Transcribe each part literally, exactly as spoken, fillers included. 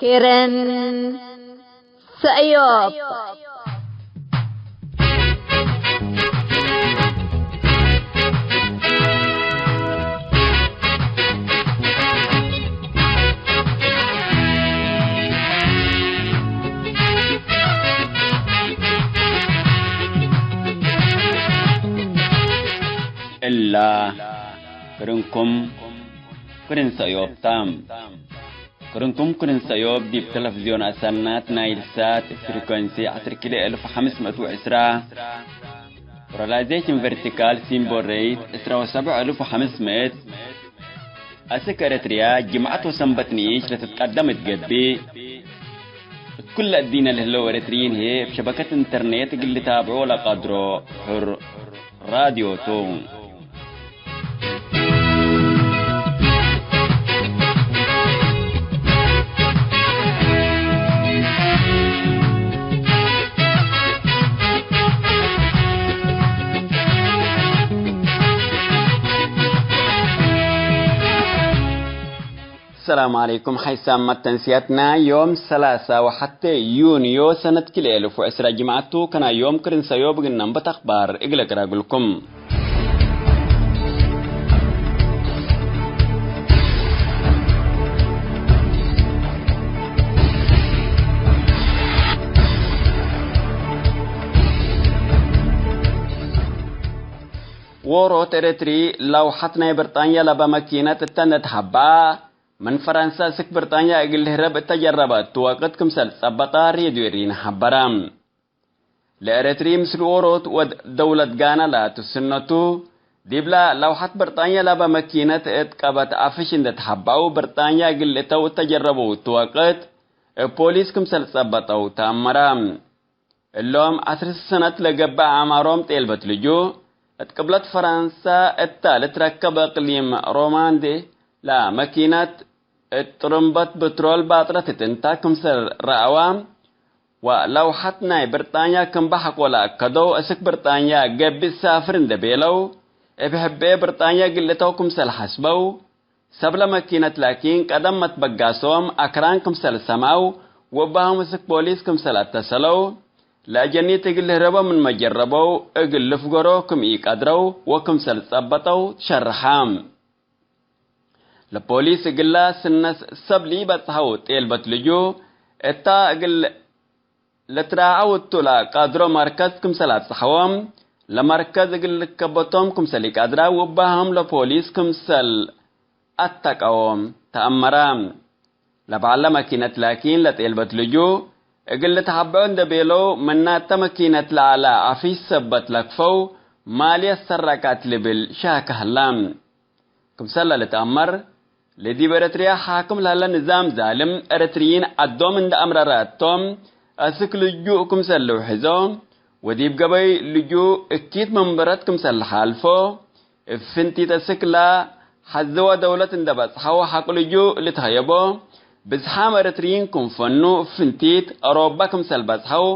ክርን ሰእዮብ። እላ ክርንኩም ክርን ሰእዮብ ተ። ክርንኩም ክርን ሰእዮብ ዲብ ተለፍዝዮን አሰናት ናይል ሳት ፍሪኮንሲ ዐስር ኪሎ እልፍ ሐምስ ምእት ወዕስራ፣ ፖላራይዜሽን ቨርቲካል ሲምቦል ሬት ዕስራ ወሰብዕ እልፍ ወሐምስ ምእት። አስክ ኤረትርያ ጅምዐት ወሰንበት ንኢሽ ለትትቀደም እት ገብእ፣ እት ኩለ እዲነ ለህለው ኤረትርዪን ህዬ እብ ሸበከት ኢንተርኔት እግል ልታብዖ ለቀድሮ ሕር ራድዮ ቱ። ሰላም ዐለይኩም። ሐይሳም መተንስያትና ዮም ሰላሳ ወሐቴ ዩንዮ ሰነት ክልኤ እልፍ ወዕስራ ጅምዐት ቱ። ከና ዮም ክርን ሰእዮብ እግል ነንበት አኽባር እግል እቅራግልኩም። ዎሮት ኤረትሪ ለውሐት ናይ ብርጣንያ ለበ መኪነት እተ እንዴ ተሀበአ፣ ምን ፈረንሰ እስክ ብርጣንያ እግል ልህረብ እተ ጀረበ እቱ ወቅት ክምሰል ጸበጠ ሬድዮ ኤሪን ሐበረ። ለኤረትሪ ምስል ዎሮት ወድ ደውለት ጋነ ለትስነቱ፣ ዲብለ ለውሐት ብርጣንያ ለበ መኪነት እት ቀበት አፍሽ እንዴ ተሀበአው፣ ብርጣንያ እግል ልእተው እተ ጀረበው እቱ ወቅት፣ እብ ፖሊስ ክምሰል ጸበጠው ተአመረ። እሎም ዐስር ሰነት ለገብእ አዕማሮም ጤልበት ልጁእ፣ እት ቅብለት ፈረንሰ እተ ልትረከብ እቅሊም ሮማንዴ ለመኪነት እት ጥሩምበት ብትሮል ባጥረት እት እንተ ክምሰል ረአወ፣ ወለውሐት ናይ ብርጣንያ ክም በሐቆ ለአከደው፣ እስክ ብርጣንያ ገብእ ሳፍር እንዴ ቤለው፣ እብ ሕቤ ብርጣንያ እግል ልእተው ክምሰል ሐስበው፣ ሰብለ መኪነት ላኪን ቀደም መትበጋሶም አክራን ክምሰል ሰምዐው፣ ወእባሆም እስክ ፖሊስ ክምሰል አተሰለው፣ ለአጀኒት እግል ልህረቦ ምንመ ጀረበው፣ እግል ልፍገሮ ክም ኢቀድረው ወክምሰል ጸበጠው ትሸርሐ። ለፖሊስ እግላ ስነስ ሰብ ለኢበጽሐው ጤልበት ልጁእ፣ እታ እግል ለትራዐው እቱ ለቀድሮ መርከዝ ክምሰል አብጽሐዎም፣ ለመርከዝ እግል ልከበቶም ክምሰል ኢቀድራ ወእባሆም ለፖሊስ ክምሰል አተቀዎም ተአመረ። ለበዐለ መኪነት ላኪን ለጤልበት ልጁእ እግል ልትሐበዖ እንዴ ቤለው፣ ምናተ መኪነት ለዐለ አፍሽ ሰበት ለክፈው፣ ማልየት ሰረቃት ልብል ሻከ ሀላ። ክምሰል ለልትአመር፣ ለዲብ ኤረትርያ ሓክም ለሀለ ንዛም ዛልም፣ ኤረትርዪን ዐዶም እንዴ አምረረ እቶም፣ አስክ ልጁእ ክምሰል ልውሕዞ፣ ወዲብ ገበይ ልጁእ እኪት መንበረት ክምሰል ለሓልፎ፣ እብ ፍንቲት አስክ ለሐዘወ ደውለት እንዴ በጽሐው ሐቅ ልጁእ ልትሀየቦ፣ ብዝሓም ኤረትርዪን ክም ፈኑ እብ ፍንቲት አውሮበ ክምሰል በጽሐው፣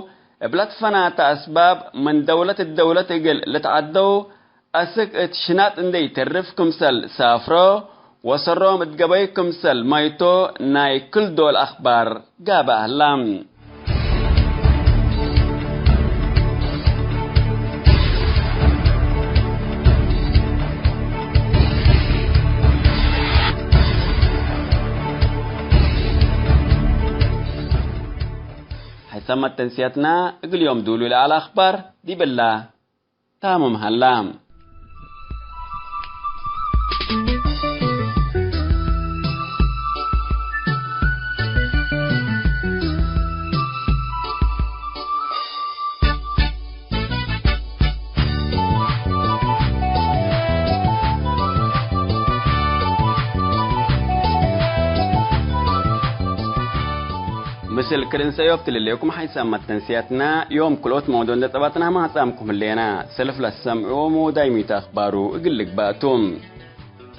እብ ለትፈናተ አስባብ ምን ደውለት እት ደውለት እግል ልትዐደው፣ አስክ እት ሽናጥ እንዴ ኢተርፍ ክምሰል ሳፍሮ ወሰሮም እት ገበይ ክምሰል መይቶ ናይ ክል ዶል አኽባር ጋብእ ሀላ። ሐይሰ መተንስያትና እግል ዮም ዱሉ ለዐለ አኽባር ዲብላ። ታምም ሀላ። ምስል ክርን ሰእዮብ ትልሌኩም ሐይሳም መተንስያትና ዮም ክልኦት መውዱዕ እንዴ ጸባጥናህ ማጻምኩም ህሌና። ሰልፍ ለሰምዑ ሞዳይ ሚተ አኽባሩ እግል ልግባእ ቱ።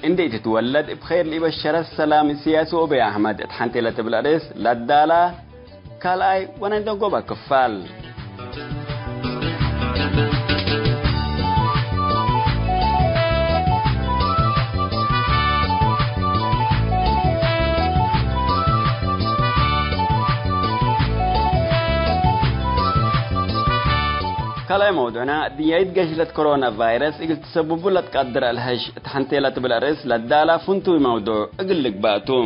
እንዴ ኢትትወለድ እብ ኸይር ለኢበሸረት ሰላም እስያስ ወአብይ አሕመድ እት ሐንቴ ለትብል አርእስ ለዳላ ካልኣይ ወናይ ደንጎበ ክፋል። ካልኣይ መውዱዕና፣ ድንያይት ገሽለት ኮሮና ቫይረስ እግል ትሰብቡ ለትቀድር አልሀሽ እት ሐንቴ ለትብል አርእስ ለዳላ ፍንቱይ መውዱዕ እግል ልግባእ ቱ።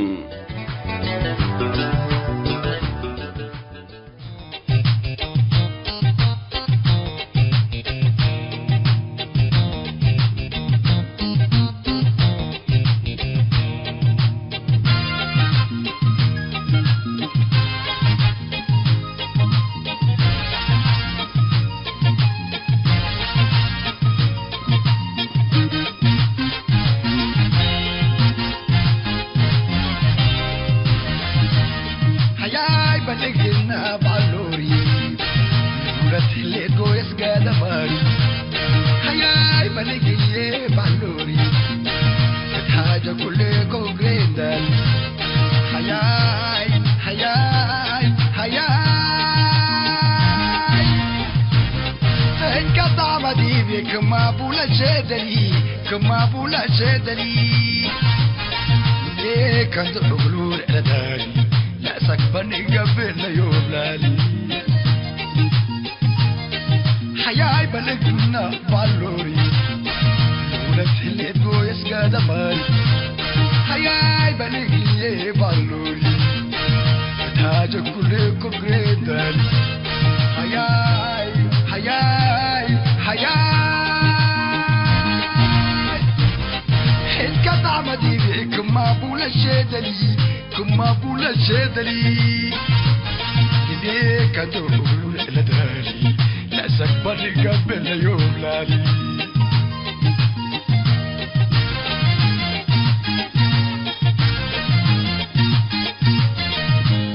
ሐያይ በልግና ባሎሪ፣ ሁለት ሌጎ የስገደመሪ። ሐያይ በልግዬ ባሎሪ፣ እትሃጀ ኩሌ ኮግሬንደን። ሐያይ፣ ሐያይ፣ ሐያይ። እንቀጣ መዲቤ ክማ ቡለቼ ደሊ፣ ክማ ቡለቼ ደሊ። እንዴ ከንቱ እግሉ ለደሊ፣ ለሰክበኒ ገብእ ለዮብላሊ። ሐያይ በልግና ባሎሪ፣ ለሁለት ህሌት ጎየስ ገደመሪ። ሐያይ በልግዬ ባሎሪ፣ እታጀ ኩሌ ኩግሬተሪ። ሐያይ፣ ሐያይ፣ ሐያይ። ሕልከት አመዲቤ ክማ ቡለሼ ደሊ፣ ክማ ቡለሼ ደሊ። ግዜ ከንቱ ለደሊ፣ ለሰክበሪ ገብእ ለዮብላሊ።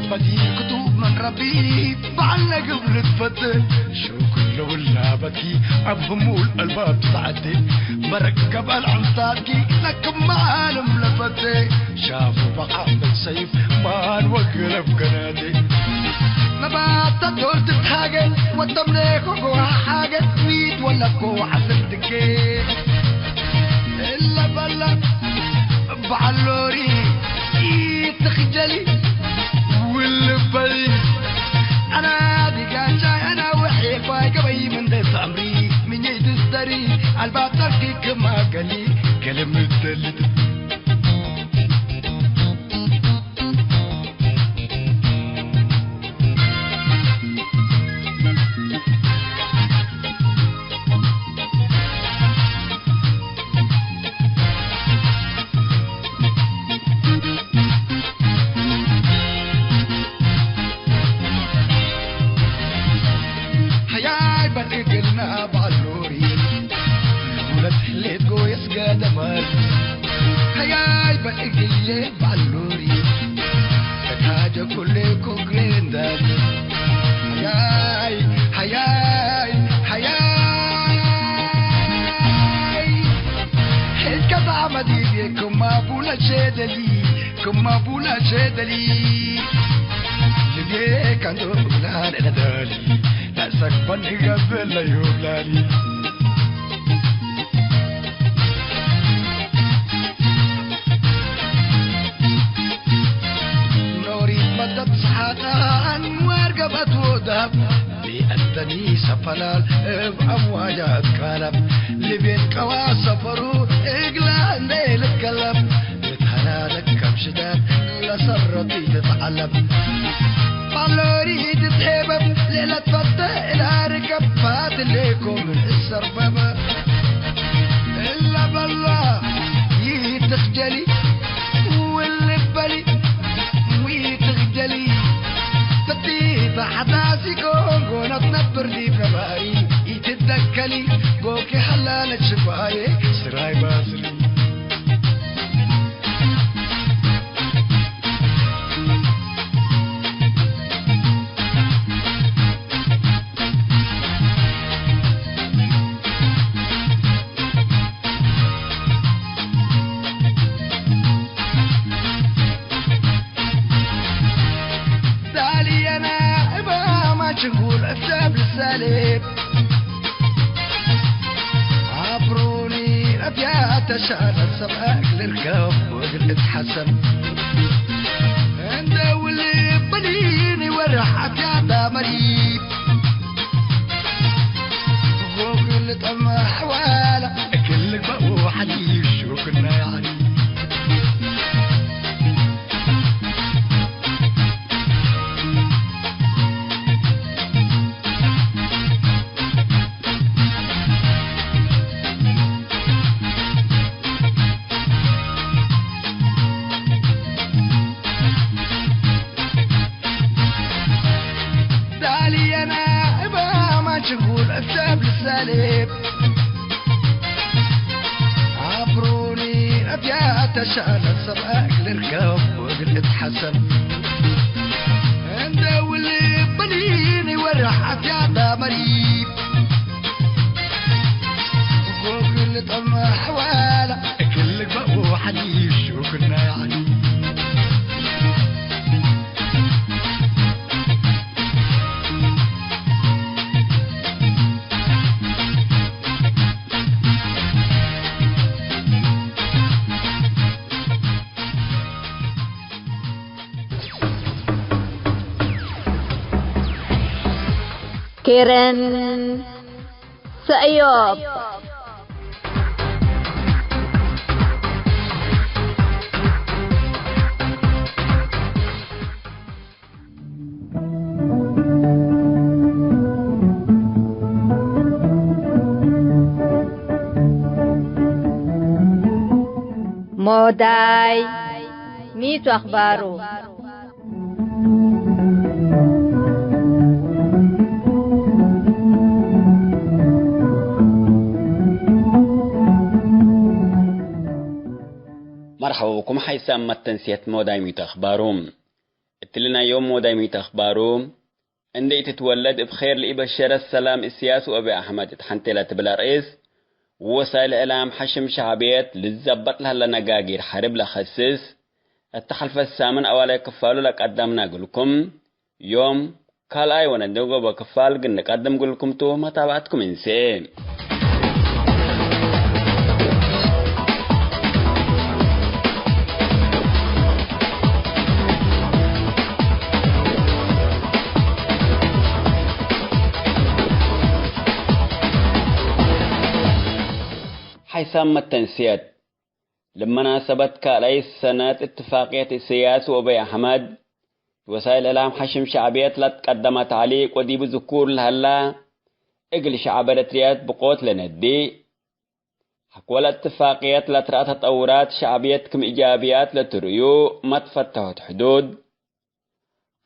በዲ ክቱብ ምን ረቢ በዐል ለግብ ልትፈትሕ፣ ሹክር ለውላበኪ እብ ህሙል አልባብ ትትዐቴ፣ መረከብ አልዐንሳትኪ ለክም ዓለም ለፈቴ፣ ሻፉ በቃ ምን ሰይፍ ማን ወግረፍ ገናቴ። መባተ ዶል ትትሃገ ወተምኔኮ ጎሃ ሓገ፣ ዊት ወለኮ ዐስር ድጌ። እለ በለ በዐሎሪ ኢትክጀሊ ውልበሊ። አና ዲጋቻ አና ወሒፋይ ገበይ ምን ደስ አምሪ ምኘይ ትስተሪ አልባብ ተርኪ ክማ ገሊ ገለ ምተልት። ሐያይ በል እግልና ባሎሪ፣ ሁለት ሌት ጎየስ ገደመሪ። ሐያይ በል እግዬ ባሎሪ፣ ከታጀ ኩሌ ኮግሬንደሪ። ሐያይ፣ ሐያይ፣ ሐያይ። ሕልከት አመዲቤ ክማ ቡለቼ ደሊ፣ ክማ ቡለቼ ደሊ። ልቤ ከንቱ ብላን ለደሊ፣ ለሰክበን ይገብእ ለዩብላሊ። ኖሪት መደት ሰሓቃን ወርገበት ወደሀብ፣ ቢአተኒ ሰፈላል እብ አምዋጃ እትካለብ፣ ልቤት ቀዋ ሰፈሩ እግላ እንዴ ልትከለብ፣ ልትሀናደግ ከም ሽዳድ ለሰረቱ ኢትትዐለብ። ባሎሪ ኢትትሄበብ ሌለት ፈተ እላ ርከብ፣ ፋትሌኮ ምን እሰርበበ። እለ በላ ይትክጀሊ፣ ውል በሊ ወይትክጀሊ። በቲተ ሐታሲ ጎንጎ ነትነብር ዲብ ነባሪ፣ ኢትደከሊ ጎኪ ሐላለት ሽባዬ ስራይ ባስሪ። ዳልየና እባማ ችንጉል እብ ሰብ ልሳሌብ። አብሩኒ እብ ያተሻረ ሰብ እግል እርከብ ወእግል እትሐሰብ። እንደ ውልብ በሊኒ ወረሕ አፍያታ መሪብ። ሰብ ልሳሌብ አብሩኒ አብያተ ሻለ ሰብአክ ልርከብ ወእግል እትሐሰብ። እንደ ውል በሊኒ ወረሕ አፍያታ መሪብ። እኩል ጠመሕ ዋላ እክል ልግበኡ ሐዲስ ሹክና ያዕኒ። ኬረን ሰእዮብ። ሞዳይ ሚቱ አኽባሩ። መርሐባ ብኩም ሐይሳም መተንስየት ሞዳይ ሚቱ አኽባሩ። እትሊ ናይ ዮም ሞዳይ ሚቱ አኽባሩ፣ እንዴ ኢትትወለድ እብ ኼር ለኢበሸረት ሰላም እስያስ ወአቢ አሕመድ እት ሐንቴ ለትብል አርእስ፣ ወወሳይል እዕላም ሐሽም ሸዕብየት ልዘበጥ ለሀለ ነጋጊር ሐርብ ለከስስ፣ እተ ሐልፈት ሳምን አዋላይ ክፋሉ ለቀደምና እግልኩም፣ ዮም ካልኣይ ወነደንጎበ ክፋል ግን ንቀድም እግልኩም ቱ፣ መታብዐትኩም እንሴ። ሐይሳም መተንስየት፣ ለመናሰበት ካልኣይት ሰነት እትፋቅየት እስያስ ወአቢ አሕመድ፣ ወሳይል እዕላም ሐሽም ሸዕብየት ለትቀደመ ተዕሊቅ ወዲቡ ዝኩር ለሀላ፣ እግል ሸዐብ ኤረትርያት ብቆት ለነዲ፣ ሐቆለ እትፋቅየት ለትረአ ተጠውራት ሸዕብየት ክም ኢጃብያት ለትርእዩ መትፈተሖት ሕዱድ፣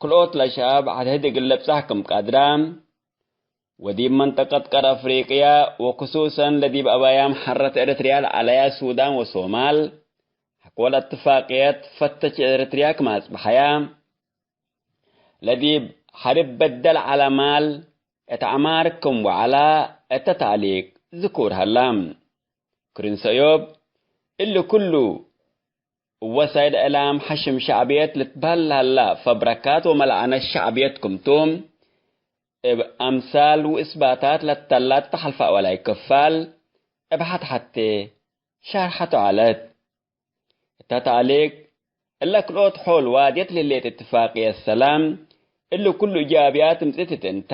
ክልኦት ለሸዐብ ዐድ ህድ እግል ለብጸሕ ክም ቀድረ፣ ወዲብ መንጠቀት ቀር አፍሪቅያ ወክሱሰን ለዲብ አባያም ሐረት ኤረትርያ ለዐለያ ሱዳን ወሶማል፣ ሐቆለ እትፋቅየት ፈተች ኤረትርያ ክም አጽበሐያ፣ ለዲብ ሐርብ በደል ዐለ ማል እት ዐማር ክም ወዐላ እተ ተዕሊቅ ዝኩር ሀላ። ክርን ሰእዮብ፣ እሊ ኩሉ እብ ወሳይል እዕላም ሐሽም ሸዕብየት ልትበህል ለሀላ ፈብረካት ወመልዐነት ሸዕብየት ክምቱ፣ እብ አምሳል ወእስባታት ለተላተ ሐልፈ አወላይ ክፋል እብ ሐት-ሐቴ ሻርሐቱ ዐለት። እተ ተዕሊቅ፣ እለ ክልኦት ሖል ዋድየት ለህሌት እትፋቅየት ሰላም፣ እሊ ኩሉ እጃብያት እምጽእት እት እንተ፣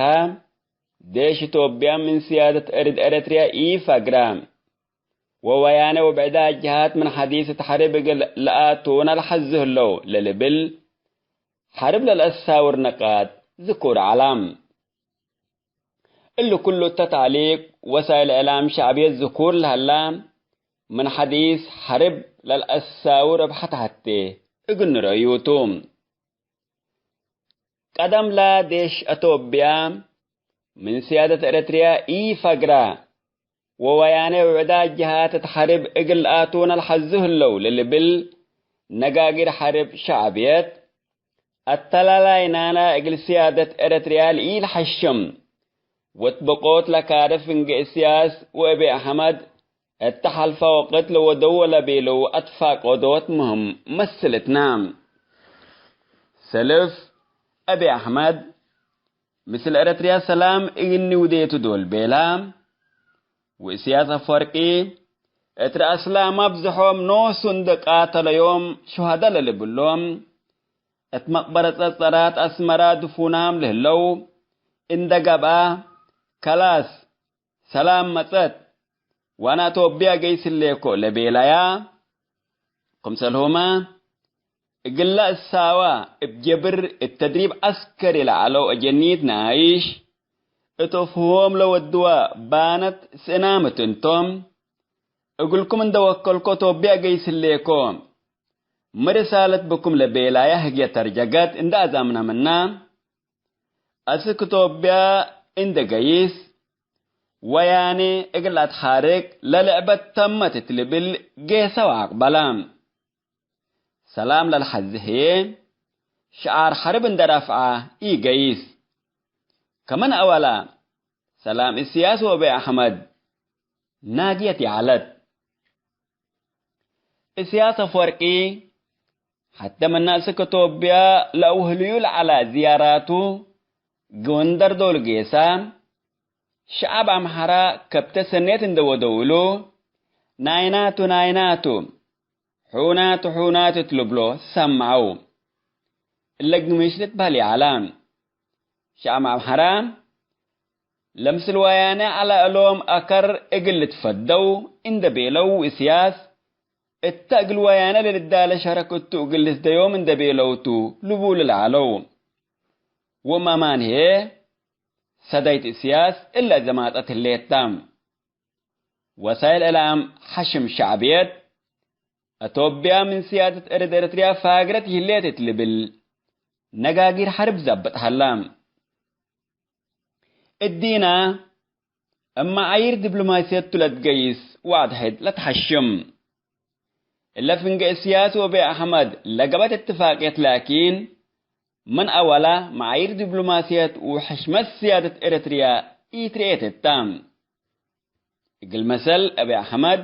ዴሽ ኢትዮጵያ ምን ስያደት እርድ ኤረትርያ ኢፈግረ፣ ወወያኔ ወብዕዳት ጀሃት ምን ሐዲስ እት ሐርብ እግል ለአቱነ ለሐዙ ህለው ለልብል፣ ሐርብ ለለአሳውር ንቃጥ ዝኩር ዐለ። እሊ ኩሉ እተ ተዕሊቅ ወሳይል እዕላም ሸዕብየት ዝኩር ለሀላ፣ ምን ሐዲስ ሐርብ ለለአሳውር እብ ሐት-ሐቴ እግል ንረአዩ ቱ። ቀደም ላ ዴሽ አቶብያ ምን ስያደት ኤረትርያ ኢፈግረ፣ ወወያኔ ወብዕዳት ጀሃት እት ሐርብ እግል ለአቱነ ለሐዙ ህለው ለልብል ነጋጊር ሐርብ ሸዕብየት፣ አተላላይ ናና እግል ስያደት ኤረትርያ ለኢልሐሽም፣ ወእት ብቆት ለካርፍ እንጌ እስያስ ወአቢ አሕመድ እተ ሐልፈ ወቅት ለወደው ወለቤለው አትፋቀዶት ምህም መስልትነ። ሰልፍ አቢ አሕመድ፣ ምስል ኤረትርያ ሰላም እግል ንውዴቱ ዶል ቤላ፣ ወእስያስ አፈወርቂ፣ እት ረአስላም አብዝሖም ኖሱ እንደ ቃተለዮም ሹሀደ ለልብሎም፣ እት መቅበረት ጸርጸራት አስመራ ድፉናም ለህለው እንደ ገብአ፣ ከላስ ሰላም መጸት፣ ወአነ አቶብያ ገይስ ህሌኮ ለቤላያ፣ ክምሰልሁመ እግለ እሳዋ እብ ጀብር እት ተድሪብ ዐስከሪ ለዐለው አጀኒት ናይሽ፣ እት አፍሆም ለወድዋ ባነት ስእናም እት እንቶም፣ እግልኩም እንደ ወከልኮ ቶብያ ገይስ ህሌኮ፣ ሚ ርሳለት ብኩም ለቤላያ ህግየ ተርጀገት እንደ አዛምነ ምና፣ አስክ ቶብያ እንደ ገይስ፣ ወያኔ እግል ለአትሓርቅ ለልዕበት ተመት እት ልብል ጌሰ ወአቅበለ። ሰላም ለልሐዜ ህዬ፣ ሽዓር ሐርብ እንዴ ረፍዐ ኢገይስ። ከምን አወላ፣ ሰላም እስያስ ወአቢ አሕመድ ናግየት ይዐለት። እስያስ አፍወርቂ፣ ሐቴ ምነ አስክ ቶብያ ለአውህልዩ ለዐለ ዝያራቱ፣ ጎንደር ዶል ጌሰ፣ ሸዐብ አምሐራ ከብተ ሰኔት እንዴ ወደው እሉ፣ ናይናቱ ናይናቱ፣ ሑናቱ ሑናቱ እት ልብሎ ሰምዐው። እለ ግምሽ ልትበህል ይዐለ። ሸዐብ አምሐራ ለምስል ወያኔ ዐለ እሎም አከር እግል ልትፈደው እንዴ ቤለው እስያስ፣ እተ እግል ወያኔ ለልዳለ ሸረክ እቱ እግል ልስደዮም እንዴ ቤለው ቱ ልቡሉ ለዐለው። ወማማን ህዬ ሰዳይት እስያስ እለ ዘማጠት ህሌት ተ። ወሳይል እዕላም ሐሽም ሸዕብየት፣ አቶብያ ምን ስያደት እርድ ኤረትርያ ፋግረት ይህሌት እት ልብል ነጋጊር ሐርብ ዘብጥ ሀላ። እዲና እብ መዓይር ዲብሎማስየት ቱ ለትገይስ ወአድሕድ ለትሐሽም። እለ ፍንጌ እስያስ ወአቢ አሕመድ ለገበት እትፋቅየት ላኪን፣ ምን አወላ መዓይር ዲብሎማስየት ወሕሽመት ስያደት ኤረትርያ ኢትርኤት እተ። እግል መሰል፣ አቢ አሕመድ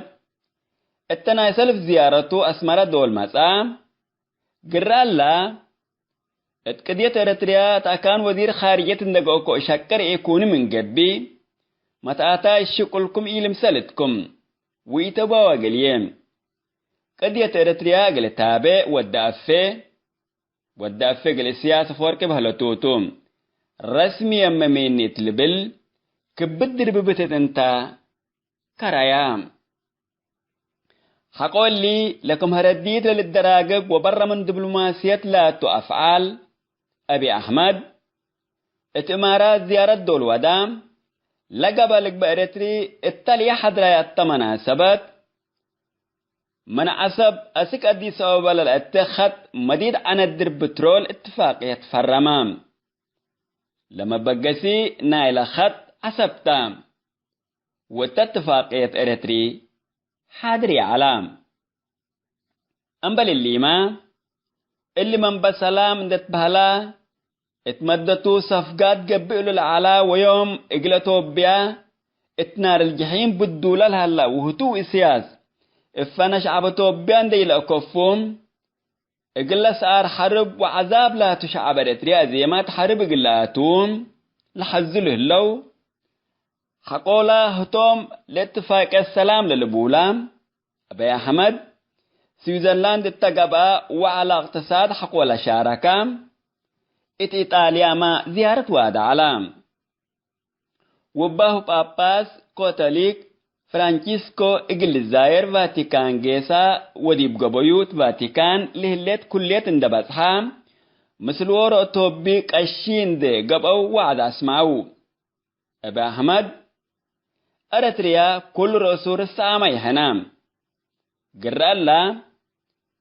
እተ ናይ ሰልፍ ዝያረቱ አስመረ ዶል መጽአ። ግረ እለ፣ እት ቅድየት ኤረትርያ እት አካን ወዚር ኻርጅየት እንዴ ገአኮ እሸቅር ኢኩኒ ምን ገብእ፣ መትአታይ ሽቁልኩም ኢልምሰል እትኩም፣ ወኢተባወ እግልዬ። ቅድየት ኤረትርያ እግል እታቤ ወደ አፌ፣ ወደ አፌ እግል እስያስ አፈወርቂ በህለቱ ቱ። ረስሚ የመ ሜኒ እት ልብል፣ ክብድ ድርብብት እት እንተ ከራያ። ሐቆ እሊ፣ ለክም ሀረዲት ለልደራገግ ወበረ ምን ዲብሎማስየት ላቱ አፍዓል፣ አቢ አሕመድ፣ እት እማራት ዝያረት ዶል ወደ፣ ለገበ ልግበእ ኤረትሪ እተ ለኢሐድራይ አተ መናሰበት፣ ምን ዐሰብ አስክ አዲስ አበበ ለልአቴ ኸጥ መዲድ ዐነድር ብትሮል እትፋቅየት ፈረመ። ለመበገሲ ናይለ ኸጥ ዐሰብ ተ። ወእተ እትፋቅየት ኤረትሪ ሓድር ይዐላ። እምበል እሊመ፣ እሊ መንበ ሰላም እንዴ ትበህላ፣ እት መደቱ ሰፍጋድ ገብእ እሉ ለዐላ ወዮም እግለ ቶብያ እት ናር አልጀሒም ብዱለ ለሀላ ውህቱ እስያስ፣ እፈነ ሸዐብ ቶብያ እንዴ ኢለአከፉ፣ እግለ ሰኣር ሐርብ ወዐዛብ ላቱ ሸዐብ ኤረትርያ ዜማት ሐርብ እግል ለአቱ ለሐዝሉ ህለው፣ ሐቆላ ህቶም ለእትፋቅየት ሰላም ለልቡላ፣ አበይ አሕመድ ስዊዘርላንድ እተ ገብአ ወዐለ እቅትሳድ ሐቆለ ሻረከ፣ እት ኢጣልያመ ዝያረት ዋደ ዐለ። ወባሁ ጳጳስ ኮቶሊክ ፍራንቺስኮ እግል ልዛየር ቫቲካን ጌሰ ወዲብ ገበዩ እት ቫቲካን ለህሌት ኩልየት እንዴ በጽሐ፣ ምስል ዎሮ ቶቢ ቀሺ እንዴ ገብአው ወዐድ አስመዐው። እብ አሕመድ፣ ኤረትርያ ኩሉ ርእሱ ርሰአመ ይሕነ። ግረ እለ፣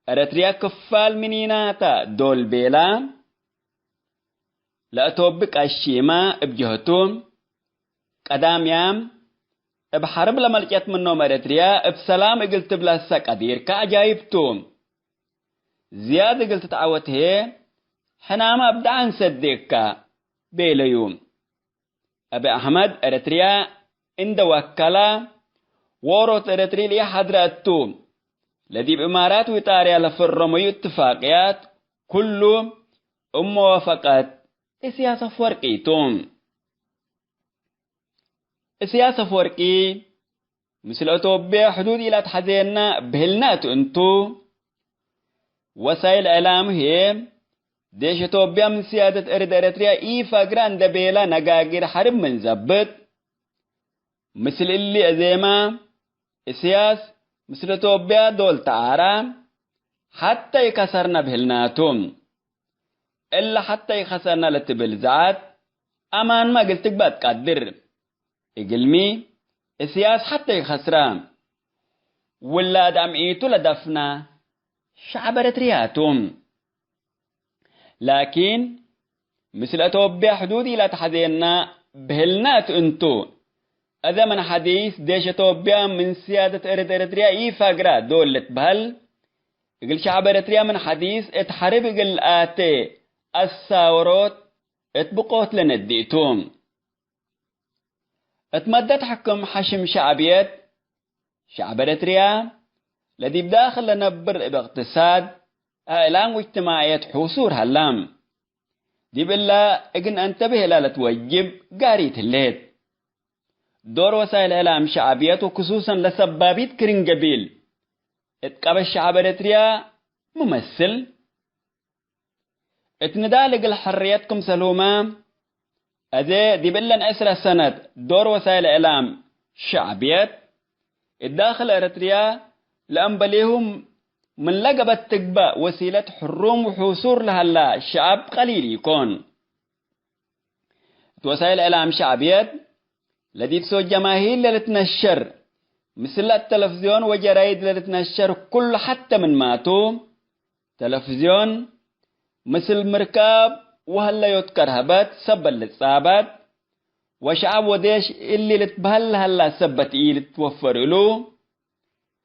ኤረትርያ ክፋል ምኒናተ ዶል ቤላ፣ ለአቶቢ ቀሺመ እብ ጀህቱ፣ ቀዳምያም እብ ሐርብ ለመልጨት ምኖም ኤረትርያ እብ ሰላም እግል ትብለሰ ቀዲርከ ዐጃይብ ቱ። ዝያድ እግል ትትዐወት ህዬ፣ ሕናመ እብ ደዐን ሰዴካ ቤለዩ። አቢ አሕመድ ኤረትርያ እንዴ ወከለ፣ ዎሮት ኤረትርይ ለኢሐድረ እቱ፣ ለዲብ እማራት ወኢጣርያ ለፈረመዩ እትፋቅያት ኩሉ እብ መዋፈቀት እስያስ አፍወርቂ ቱ። እስያስ አፍወርቂ፣ ምስል አቶብየ ሕዱድ ኢለአትሐዜነ ብህልነ እት እንቱ፣ ወሳይል እዕላም ህዬ፣ ዴሽ አቶብየ ምን ስያደት እርድ ኤረትርያ ኢፈግረ እንዴ ቤለ ነጋጊር ሐርብ ምን ዘብጥ፣ ምስል እሊ አዜመ፣ እስያስ ምስል አቶብየ ዶል ተአረ፣ ሐቴ ኢከሰርነ ብህልናቱ። እለ ሐቴ ኢከሰርነ ለትብል ዘዐት አማንመ እግል ትግበእ ትቀድር። እግልሚ፣ እስያስ ሐቴ ኢከስረ። ውላድ አምዒቱ ለደፍነ ሸዐብ ኤረትርያ ቱ። ላኪን፣ ምስል አቶብየ ሕዱድ ኢለአትሐዜነ ብህልነ እት እንቱ፣ አዜ ምን ሐዲስ ዴሽ አቶብያ ምን ስያደት እርድ ኤረትርያ ኢፋግራ ዶል ልትበህል፣ እግል ሸዐብ ኤረትርያ ምን ሐዲስ እት ሐርብ እግል አቴ አሳወሮት እት ብቆት ለነዲ ቱ። እት መደት ሕክም ሐሽም ሸዕብየት፣ ሸዕብ ኤረትርያ ለዲብ ዳክል ለነብር እብ እቅትሳድ፣ አእላም ወእጅትማዕየት ሑሱር ሀላ። ዲብ እለ እግል ነአንተብህ እላ ለትወጅብ ጋሪት ህሌት። ዶር ወሳይል እዕላም ሸዕብየት ወክሱሰን ለሰባቢት ክርን ገቢል እት ቀበት ሸዕብ ኤረትርያ ሙመስል። እት ንዳል እግል ሕርየት ክምሰልሁመ፣ አዜ ዲብ እለን ዕስረ ሰነት ዶር ወሳይል እዕላም ሸዕብየት እት ዳክል ኤረትርያ ለአንበሌሁም ምን ለገበት ትግበእ ወሲለት ሕሩም ወሑሱር ለሀላ ሸዐብ ቀሊል ኢኮን። እት ወሳይል እዕላም ሸዕብየት ለዲብ ሶት ጀማሂር ለልትነሸር፣ ምስል ተለፍዝዮን ወጀራይድ ለልትነሸር ኩሉ ሐተ ምንማቱ፣ ተለፍዝዮን ምስል ምርካብ ወሀለዮት ከርሀበት ሰበት ልጻበት፣ ወሸዐብ ወዴሽ እሊ ልትበህል ለሀላ ሰበት ኢልትወፈር እሉ።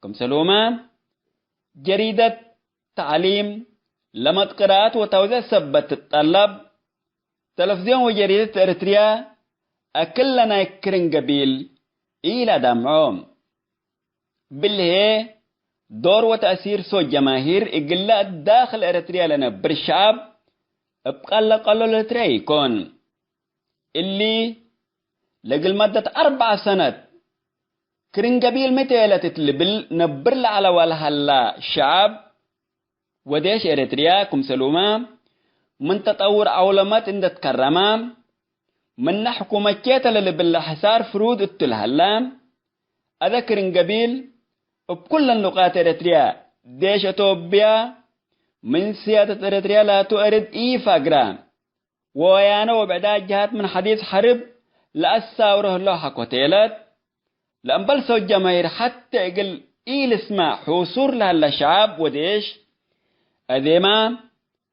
ክምሰልሁመ ጀሪደት ተዕሊም ለመትቅራአት ወተውዜዕ ሰበት ትጠለብ። ተለፍዝዮን ወጀሪደት ኤረትርያ አክለ ናይ ክርን ገቢል ኢለአዳምዖ። ብልሄ ዶር ወተእሲር ሶት ጀማሂር እግለ እት ዳክል ኤረትርያ ለነብር ሸዐብ እብ ቀለቀሎ ለልትረኤ ኢኮን። እሊ ለእግል መደት አርበዕ ሰነት ክርን ገቢል ሚ ቴለት እት ልብል ነብር ለዐለ ወለሀላ ሸዐብ ወዴሽ ኤረትርያ ክምሰልሁመ ምን ተጠውር ዐውለመት እንዴ ትከረመ፣ ምነ ሕኩመቼ ተ ለልብለ ሕሳር ፍሩድ እቱ ለሀለ፣ አዜ ክርን ገቢል እብ ኩለን ሉቃት ኤረትርያ ዴሽ አቶብያ ምን ስያደት ኤረትርያ ላቱ እርድ ኢፋግራ። ወወያነ ወብዕዳት ጀሃት ምን ሐዲስ ሐርብ ለአሳውሮ ህለው ሐኮ ቴለት፣ ለእምበል ሰው ጀማሂር ሐቴ እግል ኢልስማዕ ሑሱር ለሀለ ሸዐብ ወዴሽ፣ አዜማ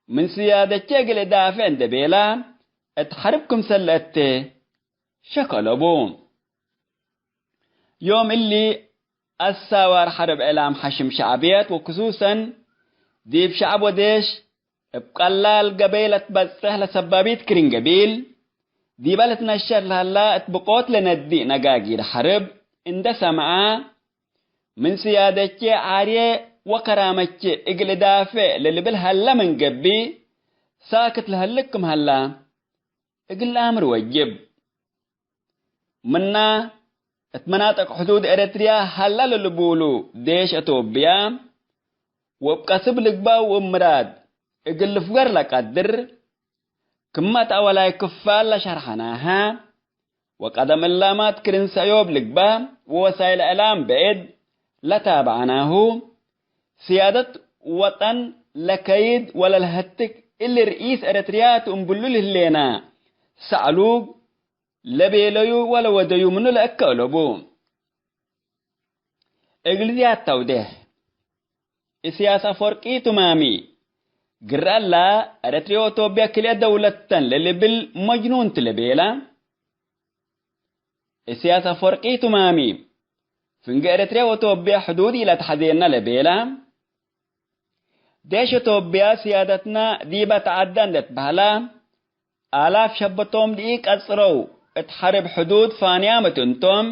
ምን ስያደቼ እግል እዳፍዕ እንዴ ቤላ፣ እት ሐርብ ክምሰል ለአቴ ሸክ አለቡ። ዮም እሊ አሳዋር ሐርብ እዕላም ሐሽም ሸዕብየት ወክሱሰን ዲብ ሸዐብ ወዴሽ እብ ቀላል ገበይ ለትበጽሕ ለሰባቢት ክርን ገቢል፣ ዲበ ልትነሸር ለሀላ እት ብቆት ለነዲእ ነጋጊድ ሐርብ እንዴ ሰምዐ፣ ምን ስያደቼ ዓርዬ ወከራመቼ እግል እዳፍዕ ለልብል ሀለ ምን ገብእ፣ ሳክት ለህልክ ክም ሀላ እግል ለአምር ወጅብ። ምና እት መናጥቅ ሕዱድ ኤረትርያ ሀለ ለልቡሉ ዴሽ አቶብያ፣ ወእብ ቀስብ ልግባእ ወእብ ምራድ እግል ልፍገር ለቀድር፣ ክመት አወላይ ክፋል ለሸርሐናሀ፣ ወቀደም እላማት ክርን ሰእዮብ ልግባእ ወወሳይል እዕላም ብዕድ ለታብዐናሁ፣ ስያደት ወጠን ለከይድ ወለልሀትክ እሊ ርኢስ ኤረትርያ ቱ እምብሉ ለህሌና ሰዕሉግ ለቤለዩ ወለወደዩ ምኑ ለእከ አለቡ። እግል ዝያድ ተውዴሕ፣ እስያስ አፈወርቂ ቱማሚ፣ ግረ እላ፣ ኤረትርየ ወቶብየ ክልኤ ደውለት ተን ለልብል መጅኑን ቱ ለቤላ። እስያስ አፈወርቂ ቱማሚ፣ ፍንጌ ኤረትርየ ወቶብየ ሕዱድ ኢለትሐዜነ ለቤላ። ዴሽ ቶብያ ስያደትና ዲበ ተዐደ እንዴ ትበህላ፣ አላፍ ሸበቶም ለኢቀጽረው እት ሐርብ ሕዱድ ፋንያም እት እንቶም፣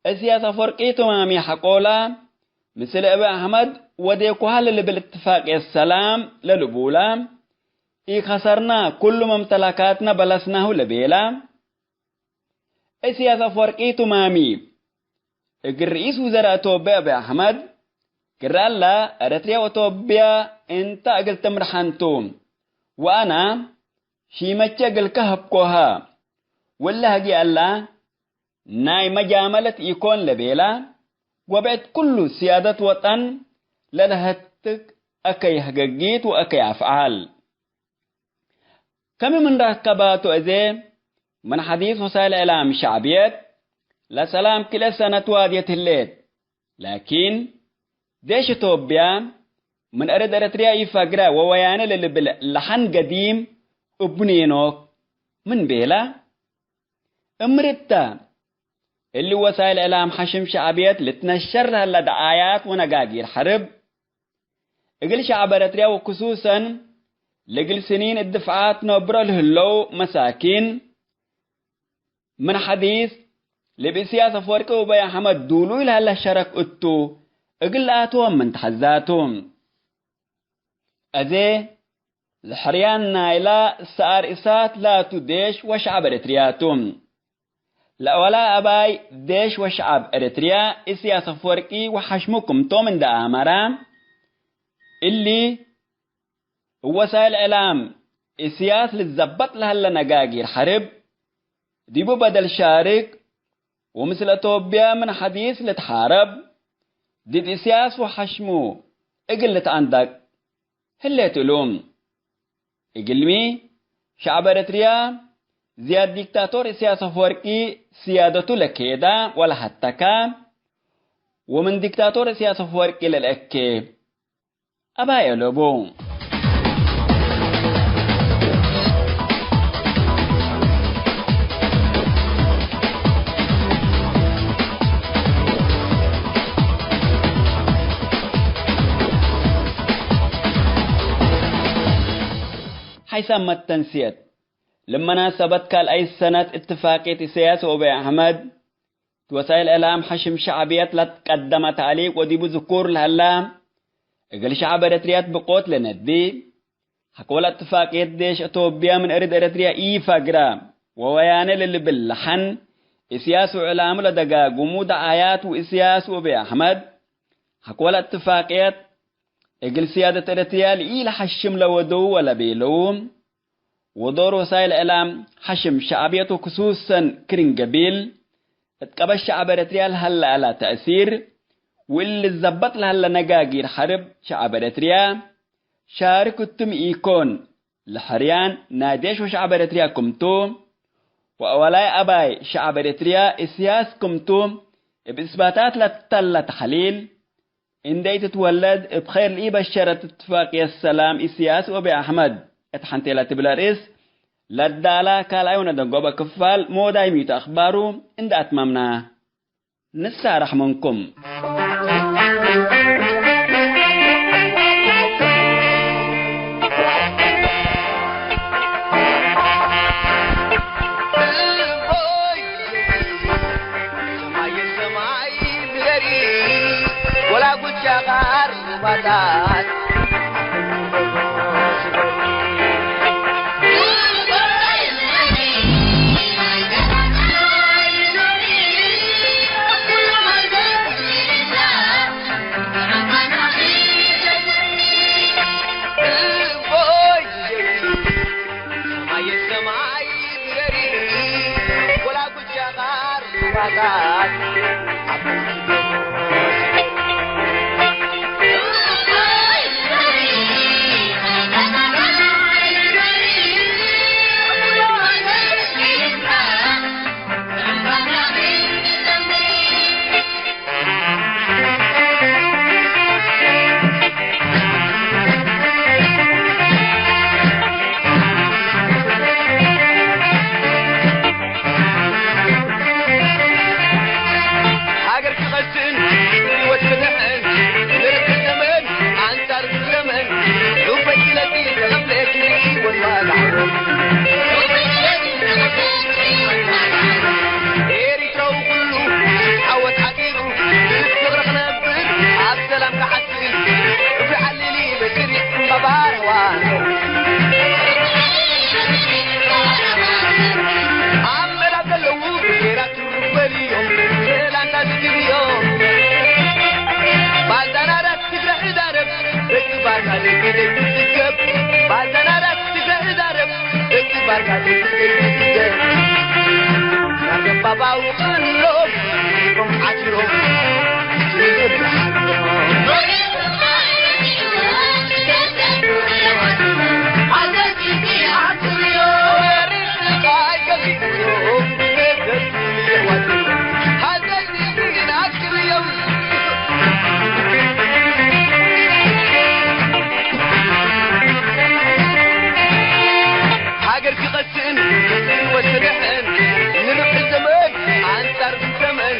እስያስ አፈወርቂ ቱማሚ ሐቆላ፣ ምስል እብ አሕመድ ወዴኩሃ ለልብል እትፋቅየት ሰላም ለልቡላ፣ ኢከሰርና፣ ኩሉ መምተለካትነ በለስናሁ ለቤላ። እስያስ አፈወርቂ ቱማሚ፣ እግል ርኢስ ውዘራእ ቶብያ አቢ አሕመድ፣ ግረ እላ፣ ኤረትርያ ወቶብያ እንተ እግል ትምርሐን ቱ፣ ወአና ሺመቼ እግልከ ሀብኮሃ፣ ወለ ሀጊ አላ፣ ናይ መጃመለት ኢኮን ለቤላ፣ ወብዕድ ኩሉ ስያደት ወጠን ለለሀትክ አከይ ሀገጊት ወአከይ አፍዓል። ከሚ ምን ረከባቱ እዜ፣ ምን ሐዲስ ወሳይል እዕላም ሸዕብየት፣ ለሰላም ክልኤ ሰነት ዋድየት ህሌት። ላኪን፣ ዴሽ ቶብያ፣ ምን አርድ ኤረትርያ ኢፈግረ ወወያነ ለልብል ለሐን ገዲም እቡ ኔኖክ ምን ቤላ? እምርታ፣ እሊ ወሳይል እዕላም ሐሽም ሸዕብየት ልትነሸር ለህለ ደዓያት ወነጋጊር ሐርብ፣ እግል ሸዕብ ኤረትርያ ወክሱሰን ለእግል ስኒን እት ድፍዓት ነብሮ ለህለው መሳኪን፣ ምን ሐዲስ ለእብ እስያስ አፈወርቂ ወአብይ አሕመድ ዱሉይ ለህለ ሸረክ እቱ እግል ለአትዎም ምን ተሐዛቱ። አዜ ለሕርያን ናይላ ሰአር እሳት ላቱ ዴሽ ወሸዐብ ኤረትርያ ቱ። ለአወላይ አባይ ዴሽ ወሸዐብ ኤረትርያ እስያስ አፈወርቂ ወሐሽሙ ክምቶም እንደ አመራ፣ እሊ እብ ወሳይል እዕላም እስያስ ልትዘበጥ ለሀለ ነጋጊር ሐርብ ዲቡ በደል ሻርክ ወምስል አቶብያ ምን ሐዲስ ልትሓረብ፣ ድድ እስያስ ወሐሽሙ እግል ልትአንደቅ ህሌት እሉ። እግልሚ፣ ሸዐብ ኤረትርያ ዝያድ ዲክታቶር እስያስ አፈወርቂ ስያደቱ ለኬዳ ወለሀተካ፣ ወምን ዲክታቶር እስያስ አፈወርቂ ለልአኬ አባይ አለቡ። ሐይሳም መተንስየት፣ ለመናሰበት ካልኣይት ሰነት እትፋቅየት ኢሰያስ ወአብይ አሕመድ፣ ወሳይል እዕላም ሐሽም ሸዕብየት ለትቀደመ ተዕሊቅ ወዲቡ ዝኩር ለሀላ፣ እግል ሸዐብ ኤረትርያት ብቆት ለነዲ፣ ሐቆለ እትፋቅየት ዴሽ አቶብያ ምን እርድ ኤረትርያ ኢፈግረ ወወያኔ ለልብል ለሐን፣ እስያስ ወዕላሙ ለደጋግሙ ደዓያት ወእስያስ ወአብይ አሕመድ፣ ሐቆለ እትፋቅየት እግል ስያደት ኤረትርያ ለኢለሐሽም ለወደው ወለቤለው፣ ወዶር ወሳይል እዕላም ሐሽም ሸዕብየት ወክሱሰን ክርን ገቢል፣ እት ቀበት ሸዐብ ኤረትርያ ለሀለ አላ ተእሲር፣ ወእሊ ልዘበጥ ለሀለ ነጋጊር ሐርብ ሸዐብ ኤረትርያ ሻርክ እቱ ሚ ኢኮን፣ ለሕርያን ናይ ዴሽ ወሸዐብ ኤረትርያ ክምቱ፣ ወአወላይ አባይ ሸዐብ ኤረትርያ እስያስ ክምቱ፣ እብ እስባታት ለተለ ተሕሊል፣ እንዴ ኢትትወለድ እብ ኸይር ለኢበሸረት እትፋቅየት ሰላም እስያስ ወአብይ አሕመድ እት ሐንቴ ለትብል አርእስ ለዳላ ካልኣይ ወነደንጎበ ክፋል ሞዳይ ሚቱ አኽባሩ እንዴ አትመምና፣ ንሳረሕ ምንኩም። ሰማይ ሰማይ ግደሪ፣ ወላ ጉድ ሻኻር ሩባታት። ሃገር ክቐስን ህይወት ክድሕን ንርብሕ ዘመን ኣንጻር ዘመን ሩበይ ኢለቲ ተቐብለ ክርኢ ወልዋ ዳዕሮ ኤሪትራዊ ኩሉ ዓወት ሓፂሩ ብፍቕሪ ክነብር ኣብ ሰላም ክሓስል ሩቢ ዓሊሊ በስሪ እምባባር ዋን ኣብ መዳብ ዘለዉ ብሄራት ትርበልዮም ሰላምታ ዝግብዮም ባልዳናራት ትግራይ ዛረብ በግባርካ ደቂ ደቂ ትገብ ባልዳናራት ትግራይ ዛረብ በግባርካ ደቂ ደቂ ትገብ ናገባባው ቀሎም ዓሲሮም ሃገር ክቐስን ወስርሕን ንርብሒ ዘመን ኣንጻር ዘመን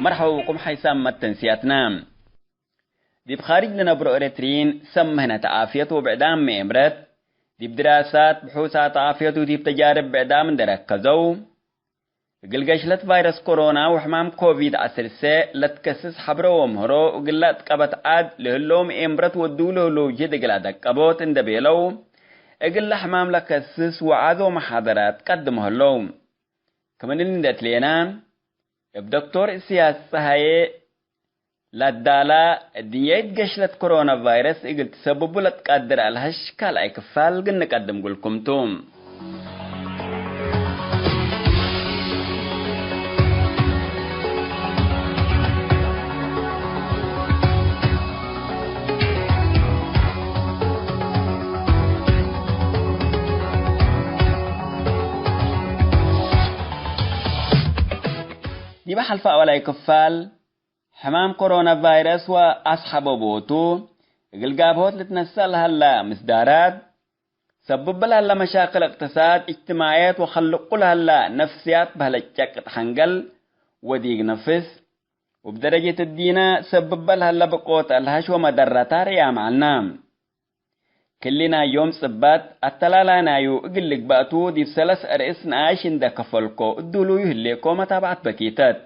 መርሐባ ብኩም ሓይሳም መተንስያትና። ዲብ ካርጅ ለነብሮ ኤረትርዪን ሰብ ምህነት ዓፍየት ወብዕዳም ምኤምረት፣ ዲብ ድራሳት፣ ብሑሳት ዓፍየት ወዲብ ተጃርብ ብዕዳም እንዴ ረከዘው፣ እግል ገሽለት ቫይረስ ኮሮና ወሕማም ኮቪድ ዐሰርተ ለትከስስ ሐብሮ ወምህሮ፣ እግለ እት ቀበት ዐድ ለህለው ምኤምረት ወድው ለህለው ጅህድ እግል አደቀቦት እንዴ ቤለው፣ እግለ ሕማም ለከስስ ወዓዝ ወመሓደራት ቀድሞ ህለው። ክም እሊ እንዴ ትሌና፣ እብ ዶክቶር እስያስ ጸሃዬ ለዳላ፣ እድንያይት ገሽለት ኮሮና ቫይረስ እግል ትሰብቡ ለትቀድር አልሀሽ ካልኣይ ክፋል ግንቀድም ጉልኩም ቱ። ዲበ ሐልፈ አወላይ ክፋል፣ ሕማም ኮሮና ቫይረስ ወአስሐበቦቱ እግል ጋብሆት ልትነሰእ ለሀላ ምስዳራት፣ ሰብብ ለሀላ መሻክል እቅትሳድ፣ እጅትማዕየት ወከልቁ ለሀላ ነፍስያት በህለት ጨቅጥ ሐንገል ወዲግ ነፍስ፣ ወብደረጀት እዲነ ሰብብ ለሀላ ብቆት አልሀሽ ወመደረታ ርያም ዐልነ። ክሊ ናይ ዮም ጽባጥ አተላላይናዩ እግል ልግባእ ቱ፣ ዲብ ሰለስ አርእስ ነኣይሽ እንዴ ከፈልኮ እዱሉዩ ህሌኮ መታብዐት በኪተት።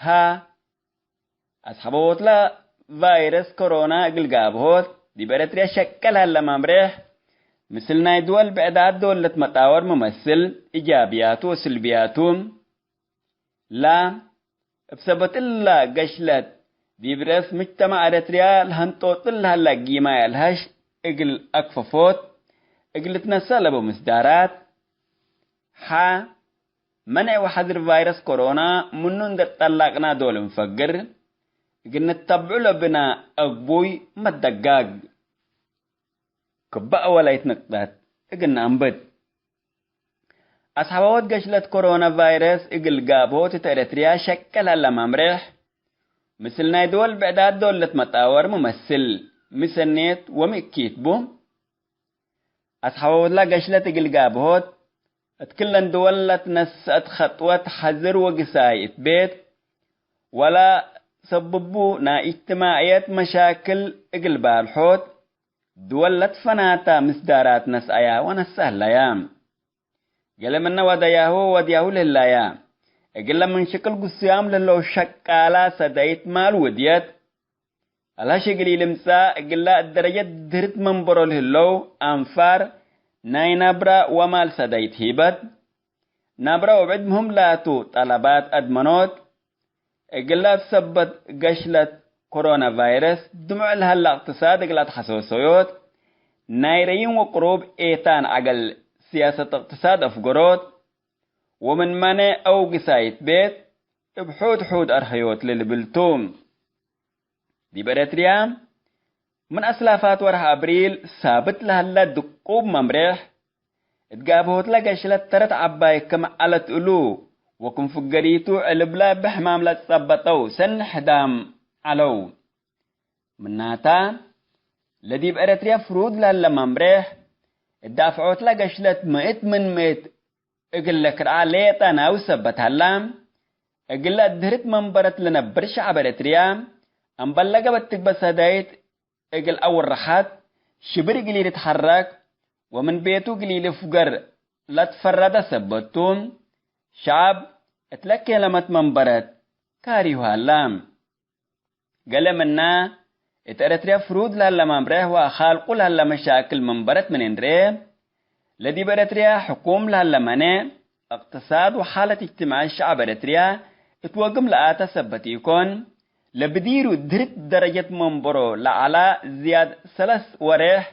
ሀ። አስሐበቦትለ ቫይረስ ኮሮና እግል ጋብሆት፣ ዲብ ኤረትርያ ሸቀል ሀለ መምሬሕ፣ ምስል ናይ ድወል ብዕዳት ዶል ለትመጣወር መመስል፣ ኢጃብያቱ ወስልብያቱ። ላ፣ እብ ሰበት እላ ገሽለት፣ ዲብ ርአስ ምጅተማዕ ኤረትርያ ለሀንጦጥል ለሀለ ጊማይ አልሀሽ እግል አክፈፎት፣ እግል ልትነሰእ ለቡ ምስዳራት። ሐ፣ መንዕ ወሐዝር ቫይረስ ኮሮና ምኑ እንዴ ጠላቅና ዶል እንፈግር፣ እግል ንተብዑ ለብነ አግቡይ መደጋግ። ክበ አወላይት ንቅጠት እግል ነአንብት። አስሐባዎት ገሽለት ኮሮና ቫይረስ እግል ጋብሆት እት ኤረትርያ ሸቀል ሀለ መምሬሕ፣ ምስል ናይ ድወል ብዕዳት ዶል ለትመጣወር መመስል፣ ምሰኔት ወሚ እኪት ቡ። አስሐባዎትላ ገሽለት እግል ጋብሆት፣ እት ክለን ድወል ለትነሰአት ኸጥወት ሐዝር ወግሳይ እት ቤት፣ ወላ ሰብቡ ናይ እጅትማዕየት መሻክል እግል ባልሖት፣ ድወል ለትፈናታ ምስዳራት ነስአያ ወነሰአለያ። ገሌ ምነ ወደያሁ ወወድያሁ ለህላያ፣ እግለ ምን ሽቅል ግሱያም ለህለው ሸቃላ ሰደይት ማል ውድየት፣ አልሀሽ እግል ኢልምጻእ፣ እግላ እት ደረጀት ድህርት መንበሮ ለህለው አንፋር ናይ ናብራ ወማል ሰደይት ሂበት፣ ናብራ ወብዕድ ምህም ላቱ ጠለባት አድመኖት፣ እግላ እት ሰበት ገሽለት ኮሮና ቫይረስ ድሙዕ ለሀላ እቅትሳድ እግል አትሐሰሰዮት፣ ናይ ረይም ወቅሩብ ኤታን ዐገል ሲያሰት እቅትሳድ አፍገሮት፣ ወምን መኔዕ አው ግሳይት ቤት እብ ሑድ ሑድ አርሀዮት ለልብል ቱ። ዲብ ኤረትርያ፣ ምን አስላፋት ወርሕ አብሪል ሳብት ለሀለ ድቁብ መምሬሕ፣ እት ጋብሆትለ ገሽለት ተረት ዐባይ ክም ዐለት እሉ፣ ወክም ፍገሪቱ ዕልብለ ብሕማም ለትጸበጠው ሰኒ ሕዳም ዐለው። ምናታ፣ ለዲብ ኤረትርያ ፍሩድ ለሀለ መምሬሕ፣ እት ዳፍዖትለ ገሽለት ምእት ምን ምእት እግል ለክርዓ ሌጠ ናዊ ሰበት ሀላ። እግለ አድህርት መንበረት ለነብር ሸዐብ ኤረትርያ፣ አምበል ለገበት ትግበእ ሰዳይት እግል አውርሐት፣ ሽብር እግል ኢልትሐረክ ወምን ቤቱ እግል ኢልፍገር ለትፈረደ ሰበት ቱ፣ ሸዐብ እትለ ኬለመት መንበረት ካሪሁ ሀላ። ገሌ ምና፣ እት ኤረትርያ ፍሩድ ለሀለ መምሬሕ ወአካልቁ ለሀለ መሻክል መንበረት ምን እንርኤ፣ ለዲብ ኤረትርያ ሕኩም ለሀለ መኔዕ፣ እቅትሳድ ወሓለት እጅትማዕየት ሸዐብ ኤረትርያ እት ወግም ለአተ ሰበት ኢኮን፣ ለብዲሩ ድርት ደረጀት መንበሮ ለዐላ ዝያድ ሰለስ ወሬሕ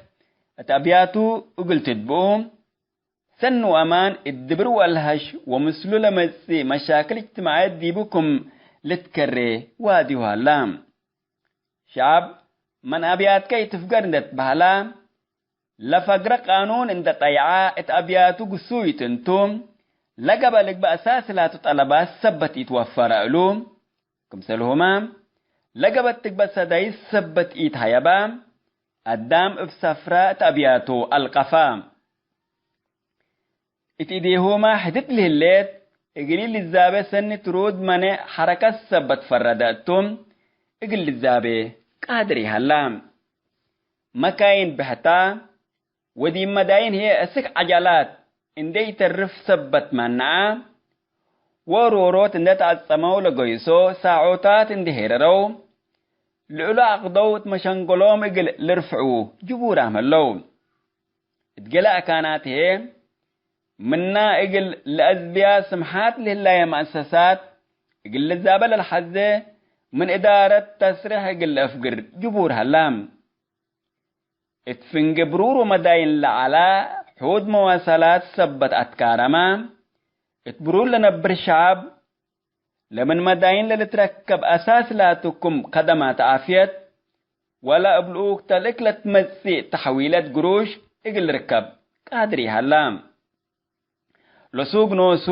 እት አብያቱ እግል ትድብኡ፣ ሰኒ ወአማን እት ድብር ወአልሀሽ ወምስሉ ለመጽእ መሻክል እጅትማዕየት ዲቡ ክም ልትከሬ ዋዲሁ ሀላ። ሸዐብ ምን አብያትከ ኢትፍገር እንዴ ትበህላ፣ ለፈግረ ቃኑን እንዴ ጠይዐ እት አብያቱ ግሱይ እት እንቱ፣ ለገበ ልግበእ አሳሲ ላቱ ጠለባት ሰበት ኢትወፈረ እሉ። ክምሰልሁመ፣ ለገበት ትግበእ ሰዳይት ሰበት ኢትሀየበ፣ አዳም እብ ሰፍረ እት አብያቱ አልቀፈ። እት እዴሁመ ሕድት ለህሌት፣ እግል ኢልዛቤ ሰኒ ትሩድ መኔዕ ሐረከት ሰበት ፈረደ እቱ፣ እግል ልዛቤ ቃድር ይሀላ። መካይን ብሕታ፣ ወዲብ መዳይን ህዬ እስክ ዐጃላት እንዴ ኢተርፍ ሰበት ማንዐ፣ ወሮሮት እንዴ ተአጸመው ለገይሶ ሳዖታት እንዴ ሄረረው፣ ልእሉ አቅደው እት መሸንገሎም እግል ልርፍዑ ጅቡራም ህለው። እት ገሌ አካናት ህዬ፣ ምና እግል ለአዝብያ ስምሓት ለህላየ መአሰሳት እግል ልዛበ ለልሐዜ፣ ምን እዳረት ተስሬሕ እግል ለአፍግር ጅቡር ሀላ። እት ፍንጌ ብሩር ወመዳይን ለዐላ ሑድ መዋሰላት ሰበት አትካረመ፣ እት ብሩር ለነብር ሸዐብ፣ ለምን መዳይን ለልትረከብ አሳስ ላቱ ክም ከደማት ዓፍየት፣ ወለ እብ ልኡክ ተልእክ ለትመጽእ ተሐዊለት ግሩሽ እግል ልርከብ ቃድር ይሀላ። ለሱግ ኖሱ፣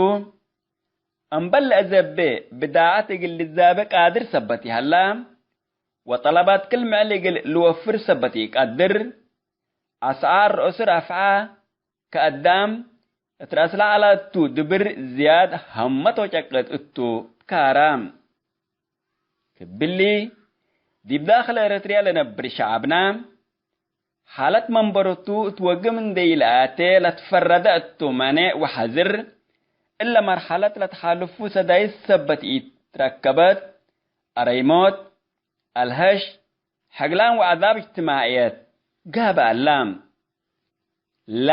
እምበል ለአዘቤ ብዳዐት እግል ልዛቤ ቃድር ሰበት ይሀላ፣ ወጠለባት ክል ምዕል እግል ልወፍር ሰበት ኢቀድር፣ አስዓር ረአሱ ረፍዐ፣ ከአዳም እት ረአስ ለዐለ እቱ ድብር ዝያድ ሀመት ወጨቅጥ እቱ ትካራ። ክብሊ፣ ዲብ ዳክል ኤረትርያ ለነብር ሸዐብና፣ ሓለት መንበረቱ እት ወግም እንዴ ኢለአቴ ለትፈረደ እቱ መኔዕ ወሐዝር፣ እለ መርሐለት ለተሓልፉ ሰዳይት ሰበት ኢትረከበት፣ አረይሞት፣ አልሀሽ፣ ሕግላን ወዐዛብ እጅትማዕየት ጋብእ አላ። ላ፣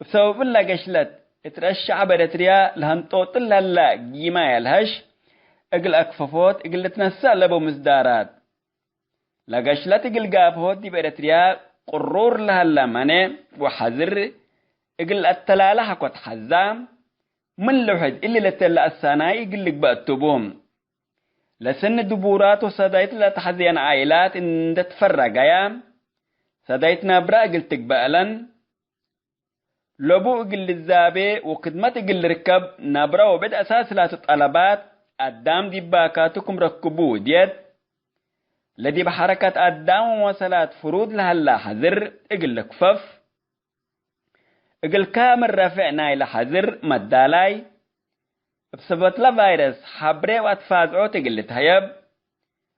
እብ ሰበብ እለ ገሽለት፣ እት ረአስ ሸዐብ ኤረትርያ ለሀንጦጥል ለህላ ጊማይ አልሀሽ፣ እግል አክፈፎት እግል ልትነሰእ ለቡ ምስዳራት። ለገሽለት እግል ጋብሆት ዲብ ኤረትርያ ቅሩር ለሀላ መኔዕ ወሐዝር እግል አተላለ ሐኮት ሐዛ፣ ምን ልውሕድ እሊ ለተለ አሳናይ እግል ልግበእ እቱ ቡ። ለስኒ ድቡራት ወሰዳይት ለተሐዝየን ዓኢላት እንዴ ትፈረገያ፣ ሰዳይት ናብራ እግል ትግበእ ለን፣ ለቡ እግል ልዛቤ ወክድመት እግል ልርከብ፣ ናብራ ወብዕድ አሳስ ላቱ ጠለባት አዳም ዲብ ባካቱ ክም ረክቡ ውድየት፣ ለዲብ ሐረከት አዳም ወመዋሰላት ፍሩድ ለሀላ ሐዝር እግል ልክፈፍ፣ እግል ካምል ረፍዕ ናይለ ሐዝር መዳላይ፣ እብ ሰበትለ ቫይረስ ሐብሬ ወአትፋዝዖት እግል ልትሀየብ፣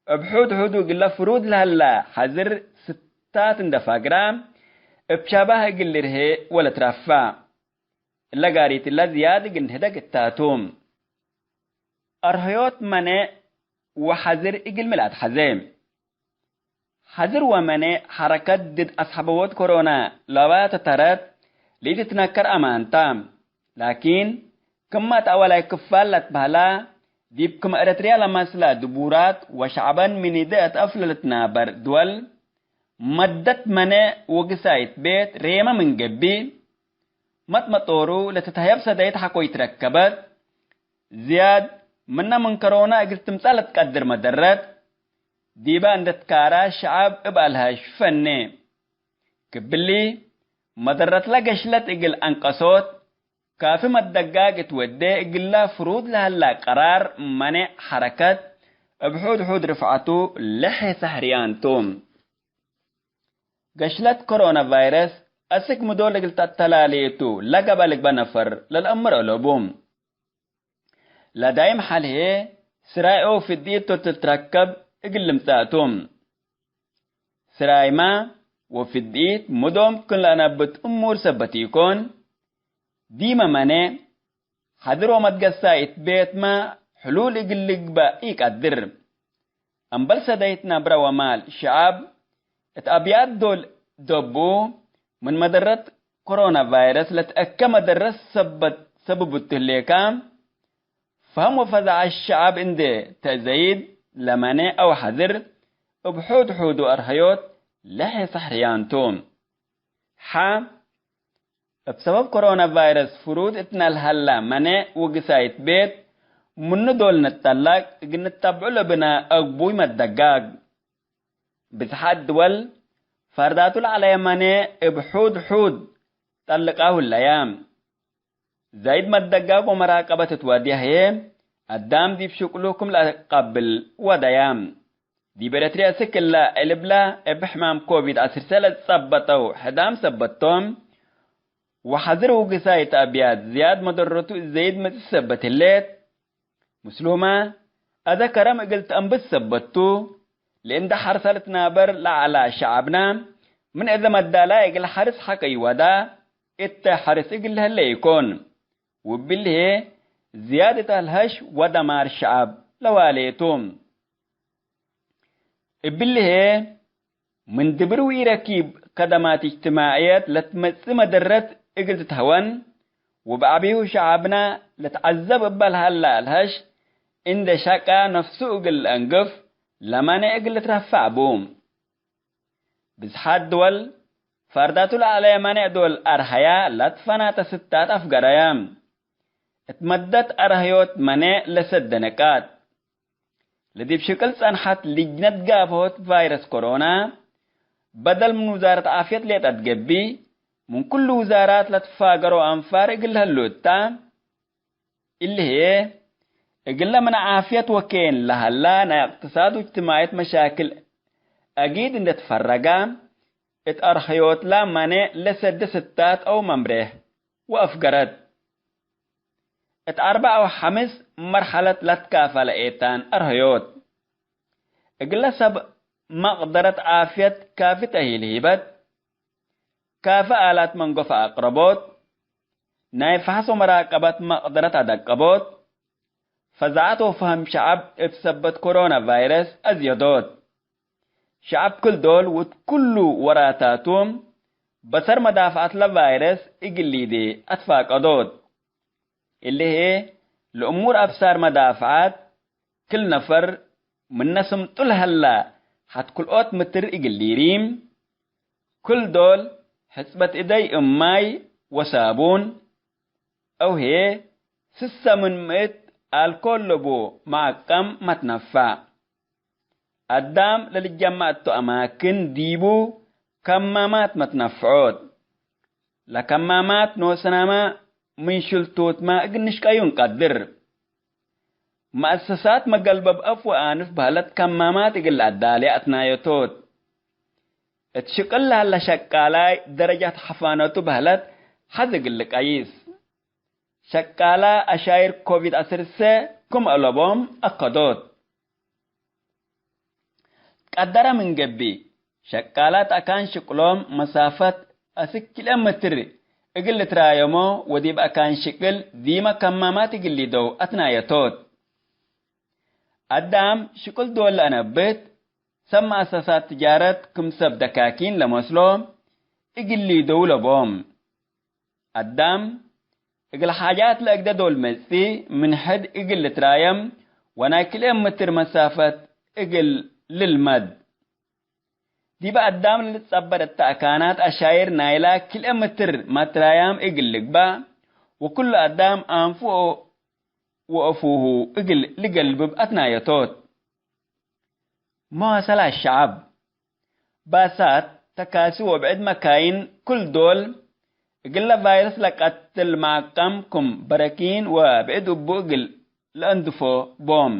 እብ ሑድ ሑዱ እግለ ፍሩድ ለሀላ ሐዝር ስታት እንዴ ፋግራ፣ እብ ሸባህ እግል ልርሄ ወለትረፋ። እለ ጋሪትለ ዝያድ እግል ንህደግ እታቱ። አርህዮት መኔዕ ወሐዝር እግል ሚ ለአትሐዜ። ሐዝር ወመኔዕ ሐረከት ድድ አስሐበዎት ኮሮና ለባተ ተረት ለኢትትነከር አማን ተ። ላኪን፣ ክመ እት አወላይ ክፋል ለትበህላ፣ ዲብ ክም ኤረትርያ ለመስላ ድቡራት ወሸዐበን ምን እዴ እት አፍ ለልትናበር ድወል፣ መደት መኔዕ ወግሳይት ቤት ሬመ ምን ገብእ፣ መጥመጦሩ ለትትሀየብ ሰዳይት ሐቆ ኢትረከበት፣ ዝያድ ምነ ምን ከሮና እግል ትምጸእ ለትቀድር መደረት፣ ዲበ እንዴ ትካራ ሸዐብ እብ አልሀሽ ፈኔ። ክብሊ፣ መደረትለ ገሽለት እግል አንቀሶት፣ ካፊ መደጋግ እት ወዴ እግላ ፍሩድ ለሀላ ቀራር መኔዕ ሐረከት፣ እብ ሑድ ሑድ ርፍዐቱ ለሔሰ ሕርያን ቱ። ገሽለት ኮሮና ቫይረስ አስክ ምዶል እግል ተአተላሌ ቱ ለገብአ ልግበእ ነፈር ለልአምር አለቡ። ለዳይም ሐል ህዬ፣ ስራይ ወፍድኢት ቱ ትትረከብ እግል ልምጸእ ቱ። ስራይመ ወፍድኢት ምዶም ክም ለአነብት እሙር ሰበት ኢኮን፣ ዲመ መኔዕ ሐድር ወመትገሳይት ቤትመ ሕሉል እግል ልግበእ ኢቀድር። እምበል ሰደይት ነብረ ወማል ሸዐብ እት አብያት ዶል ደቡ፣ ምን መደረት ኮሮና ቫይረስ ለትአከ መደረት ሰበት ሰብቡ ትህሌከ፣ ፈህም ወፈዛዐት ሸዐብ እንዴ ተእዘይድ፣ ለመኔዕ አው ሐድር እብ ሑድ ሑዱ አርሀዮት ለሔሰ ሕርያን ቱ። ሐ፣ እብ ሰበብ ኮሮና ቫይረስ ፍሩድ እትነ ለሀላ መኔዕ ውግሳይት ቤት፣ ምኑ ዶል ንጠለቅ እግል ንተብዑ ለብነ አግቡይ መደጋግ። ብዝሓት ድወል ፈርዳቱ ለዐለየ መኔዕ እብ ሑድ ሑድ ጠልቃሁ ህለየ። ዘይድ መደጋግ ወመራቀበት እት ወድየ ህዬ፣ አዳም ዲብ ሽቅሉ ክም ለአቀብል ወደየ። ዲብ ኤረትርየ እስክ እለ ዕልብለ እብ ሕማም ኮቪድ ዐስር ለትጸበጠው ሕዳም ሰበት ቶም፣ ወሐዝር ውግሳይት አብያት ዝያድ መደረቱ እት ዘይድ መጽእ ሰበት ህሌት። ምስሉመ፣ አዘ ከረም እግል ተአንብት ሰበት ቱ፣ ለእንደ ሐርሰ ልትናበር ለዐለ ሸዐብነ፣ ምን እዘ መዳላይ እግል ሐርስ ሐቀ ይወዳ፣ እተ ሐርስ እግል ለህለ ኢኮን። ወእብሊ ህዬ፣ ዝያድ እት አልሀሽ ወደማር ሸዐብ ለዋሌ ቱ። እብሊ ህዬ፣ ምን ድብር ወኢረኪብ ከደማት እጅትማዕየት ለትመጽእ መደረት እግል ትትሀወን፣ ወበዐቢሁ ሸዐብነ ለትዐዘብ እበ ለሀለ አልሀሽ፣ እንዴ ሸቀ ነፍሱ እግል ለአንግፍ፣ ለማኔዕ እግል ልትረፈዕ ቡ። ብዝሓት ድወል፣ ፈርዳቱ ለዐለየ ማኔዕ ዶል አርሀያ ለትፈናተ ስታት አፍገረየ። እት መደት አርሀዮት ማኔዕ ለሰደ ነቃጥ። ለዲብ ሽቅል ጸንሐት ልጅነት ጋብሆት ቫይረስ ኮሮና፣ በደል ምን ውዛረት ዓፍየት ሌጠ ትገብእ፣ ምን ኩሉ ውዛራት ለትፋገሮ አንፋር እግል ለህሉ እታ። እሊ ህዬ፣ እግለ ምን ዓፍየት ወኬን ለሀላ ናይ እቅትሳድ ወእጅትማዕየት መሻክል አጊድ እንዴ ትፈረጋ፣ እት አርሀዮትላ ማኔዕ ለሰደ ስታት አው መምሬሕ ወአፍገረት። እት አርበዕ አው ሐምስ መርሐለት ለትካፈለ ኤታን አርሀዮት። እግለ ሰብ መቅደረት ዓፍየት ካፊ ተእሂል ሂበት፣ ካፊ አላት መንጎፈ አቅረቦት፣ ናይ ፈሐስ ወመራቀበት መቅደረት አደቀቦት፣ ፈዛዐት ወፈህም ሸዐብ እብ ሰበት ኮሮና ቫይረስ አዝየዶት። ሸዐብ ክል ዶል ወእት ኩሉ ወራታቱ በሰር መዳፍዐት ለቫይረስ እግል ሊዴ አትፋቀዶት። እሊ ህዬ ለእሙር አብሳር መዳፍዐት ክል ነፈር ምነ ስምጡ ለሀላ ሐት ክልኦት ምትር እግል ሊሪም፣ ክል ዶል ሕጽበት እደይ እብ ማይ ወሳቡን፣ አው ህዬ ስሰ ምን ምእት አልኮል ለቡ መዐቀም መትነፈዕ። አዳም ለልጀመዐቱ አማክን ዲቡ ከማማት መትነፍዖት። ለከማማት ኖሰናመ ምን ሽልቱትመ እግል ንሽቀዩ እንቀድር። መአሰሳት መገልበብ አፍ ወአንፍ በህለት ከማማት እግል ለአዳሌ አትናየቶት። እት ሽቅል ለሀለ ሸቃላይ ደረጃት ሐፋነቱ በህለት ሐዝ እግል ልቀይስ። ሸቃላ አሻይር ኮቪድ ዐስር ክም አለቦም አከዶት። ቀደረ ምን ገብእ፣ ሸቃላት አካን ሽቅሎም መሳፈት አስክ ኪሎ ሜትር እግል ልትራየሞ ወዲብ አካን ሽቅል ዲመ ከማማት እግል ሊደው አትናየቶት። አዳም ሽቅል ዶል ለአነብት ሰብ መአሰሳት ትጃረት ክም ሰብ ደካኪን ለመስሎ እግል ሊደው ለቦም። አዳም እግል ሓጃት ለእግደ ዶል መጽእ ምን ሕድ እግል ልትራየም ወናይ ክልኤ ምትር መሳፈት እግል ልልመድ። ዲበ አዳም ለልትጸበር እተ አካናት አሻይር ናይላ ክልኤ ምትር መትራያም እግል ልግባእ ወክሉ አዳም አንፉ ወአፉሁ እግል ልገልብብ አትናየቶት። መዋሰላት ሸዐብ፣ ባሳት፣ ተካሲ ወብዕድ መካይን ክል ዶል እግለ ቫይረስ ለቀትል መዐቀም ክም በረኪን ወብዕድ እቡ እግል ለአንድፎ ቦም።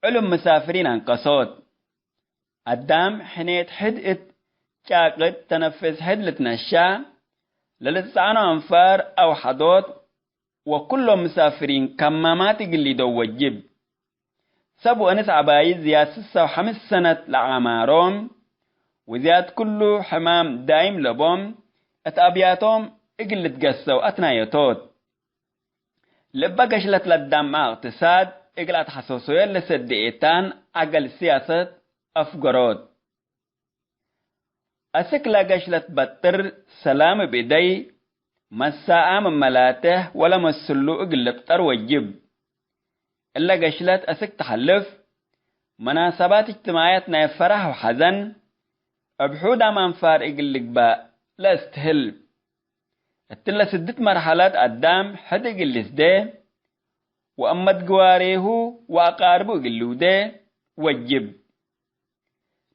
ዕሉም መሳፍሪን አንቀሶት። አዳም ሕኔት ሕድ እት ጫቅት ተነፍስ ሕድ ልትነሻ፣ ለልትጸዕኖ አንፋር አውሐዶት ወኩሎም ምሳፍሪን ከማማት እግል ሊደው ወጅብ። ሰብ ወእንስ ዐባይት ዝያድ ስሰ ወሐምስ ሰነት ለአዕማሮም፣ ወዝያድ ክሉ ሕማም ዳይም ለቦም፣ እት አብያቶም እግል ልትገሰው አትናየቶት። ለእበ ገሽለት ለዳምዐ እቅትሳድ እግል አትሐሰሶየ ለሰዴ ኤታን ዐገል ስያሰት አፍገሮት። አስክ ለገሽለት በጥር ሰላም እብ እደይ፣ መሳአም እመላትሕ ወለመስሉ እግል ልብጠር ወጅብ። እለ ገሽለት አስክ ተሐልፍ፣ መናሰባት እጅትማዕየት ናይ ፈረሕ ወሐዘን እብ ሑዳም አንፋር እግል ልግባእ ለእስትህል። እትለ ስድት መርሐለት አዳም ሕድ እግል ልስዴ፣ ወአመት ግዋሬሁ ወአቃርቡ እግል ልውዴ ወጅብ።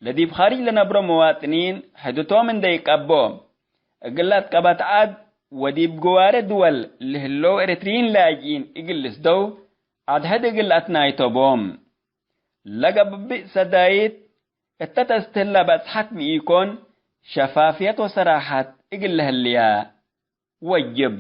ለዲብ ኻርጅ ለነብሮ መዋጥኒን ሕድቶም እንዴ ኢቀቦ፣ እግል ለአትቀበት ዐድ ወዲብ ግዋሬ ድወል ለህለው ኤረትርዪን ላጅኢን እግል ልስደው ዐድ ሕድ እግል ለአትናይቶ ቦም። ለገብእ ሰዳይት እተ ተስትህለ በጽሐት ሚ ኢኮን፣ ሸፋፍየት ወሰራሐት እግል ለህልያ ወጅብ።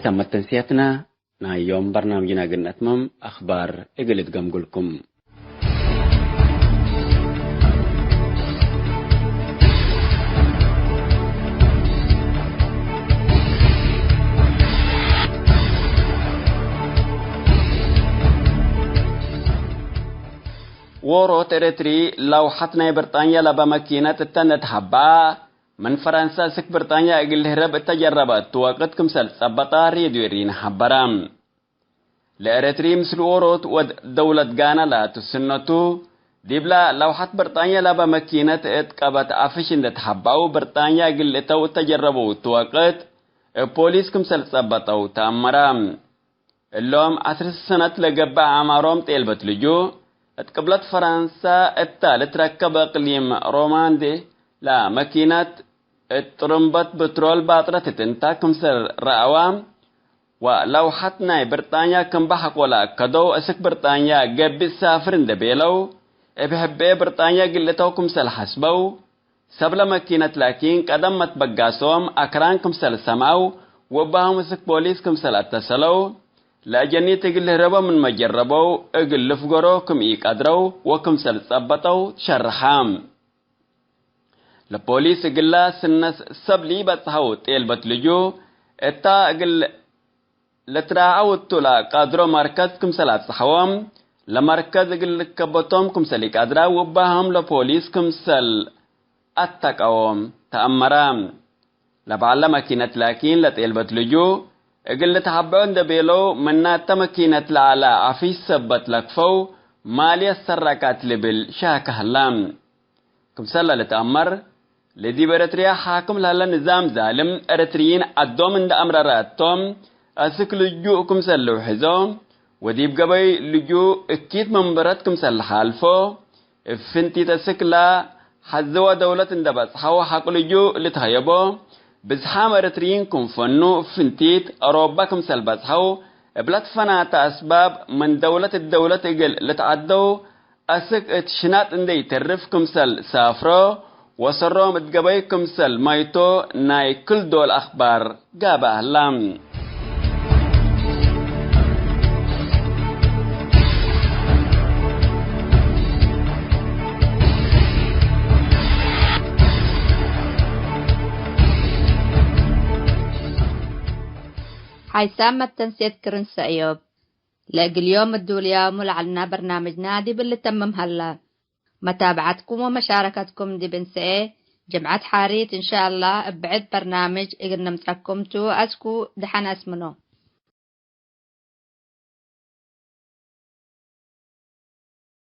ተመት ተንስያትና ናይ ዮም በርናምጅና እግል ነትመም፣ አኽባር እግል እትገምጉልኩም። ዎሮት ኤረትሪ ለውሐት ናይ ብርጣንያ ለበ መኪነት እተ እንዴ ተሀበአ፣ ምን ፈረንሰ እስክ ብርጣንያ እግል ልህረብ እተ ጀረበ እቱ ወቅት ክምሰል ጸበጠ ሬድዮ ኤሪን ሐበረ። ለኤረትሪ ምስል ዎሮት ወድ ደውለት ጋነ ለትስነቱ፣ ዲብላ ለውሐት ብርጣንያ ለበ መኪነት እት ቀበት አፍሽ እንዴ ተሀበአው ብርጣንያ እግል እተው እተ ጀረበው እቱ ወቅት፣ እብ ፖሊስ ክምሰል ጸበጠው ተአመረ። እሎም ዐስር ሰነት ለገብእ አዕማሮም ጤልበት ልጁእ፣ እት ቅብለት ፈረንሰ እተ ልትረከብ እቅሊም ሮማንዴ ለመኪነት እት ጥሩምበት ብትሮል ባጥረት እት እንታ ክምሰል ረአዋ፣ ወለውሐት ናይ ብርጣንያ ክም በሐቆ ለአከደው፣ እስክ ብርጣንያ ገብእ ሳፍር እንዴ ቤለው፣ እብ ሕቤ ብርጣንያ እግል እተው ክምሰል ሐስበው፣ ሰብ ለመኪነት ላኪን ቀደም መትበጋሶም አክራን ክምሰል ሰምዐው ወእባሆም እስክ ፖሊስ ክምሰል አተሰለው፣ ለአጀኒት እግል ልህረቦ ምንመ ጀረበው እግል ልፍገሮ ክም ኢቀድረው ወክምሰል ጸበጠው ትሸርሐ። ለፖሊስ እግላ ስነስ ሰብ ሊበጽሐው ጤልበት ልጁእ እታ እግል ለትራዐው እቱ ለቀድሮ መርከዝ ክምሰል አብጽሐዎም፣ ለመርከዝ እግል ልከበቶም ክምሰል ኢቀድራ ወእባሆም ለፖሊስ ክምሰል አተቀዎም ተአመረ። ለበዐለ መኪነት ላኪን ለጤልበት ልጁእ እግል ልትሐበዖ እንዴ ቤለው፣ ምናተ መኪነት ለዐለ አፍሽ ሰበት ለክፈው፣ ማልየት ሰረቃት ልብል ሻከ ሀላ። ክምሰለ ልትአመር፣ ለዲብ ኤረትርያ ሓክም ለህለ ንዛም ዛልም፣ ኤረትርይን ዐዶም እንደ አምረረ እቶም፣ አስክ ልጁእ ክምሰል ልውሕዞ፣ ወዲብ ገበይ ልጁእ እኪት መንበረት ክምሰል ለሓልፎ፣ እብ ፍንቲት አስክ ለሐዘወ ደውለት እንደ በጽሐው ሐቅ ልጁእ ልትሀየቦ፣ ብዝሓም ኤረትርይን ክም ፈኑ፣ እብ ፍንቲት አውሮበ ክምሰል በጽሐው፣ እብ ለትፈናተ አስባብ ምን ደውለት እት ደውለት እግል ልትዐደው፣ አስክ እት ሽናጥ እንዴ ኢተርፍ ክምሰል ሳፍሮ ወሰሮም እት ገበይ ክምሰል ማይቶ ናይ ክል ዶል አክባር ጋብአ ህላ። ሓይሳም መተንሴት ክርን ሰእዮብ። ለእግል ዮም እዱልያሙ ለዐልና በርናምጅና ዲብ ልተምም ሀላ። መታብዐትኩም ወመሻረከትኩም ዲብ እንሰኤ ጅምዐት ሓሪት እንሻአላህ እብ ብዕድ በርናምጅ እግል ንምጸኩም ቱ። አስኩ ደሐን አስምኖ።